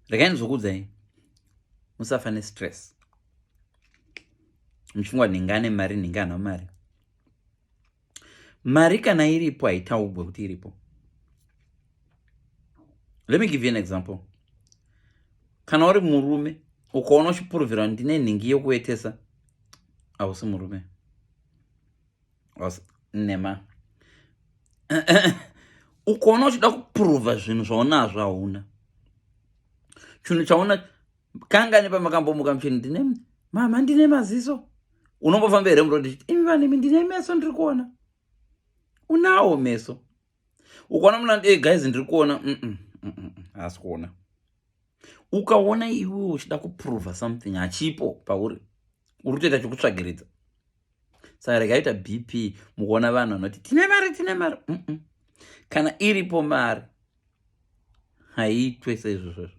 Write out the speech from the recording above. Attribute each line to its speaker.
Speaker 1: Regai ndizokuudzai, musafa nestress muchifungwa nhinga ane mari, nhinga hana mari. Mari kana iripo haitaugwe kuti iripo. Let me give you an example. Kana uri murume ukaona uchipuruvhira ndine nhingi yokuetesa, hausi murume, nema. Ukaona uchida kupuruvha zvinhu zvaunazvo, hauna chinhu chauna. Kangani pamakambomuka muchini, "Ndine mama, ndine maziso"? Unombofamba here murodi, "Imi vanhu, ndine meso, ndiri kuona"? Unawo meso. Ukaona muna, "Hey guys, ndiri kuona," haasi kuona. Ukaona iwe uchida kuprova something hachipo pauri, uri kutoita chekutsvagiridza. Saka rekaita BP mukuona vanhu vanoti tine mari, tine mari. Kana iripo mari haiitwe seizvozvozvo.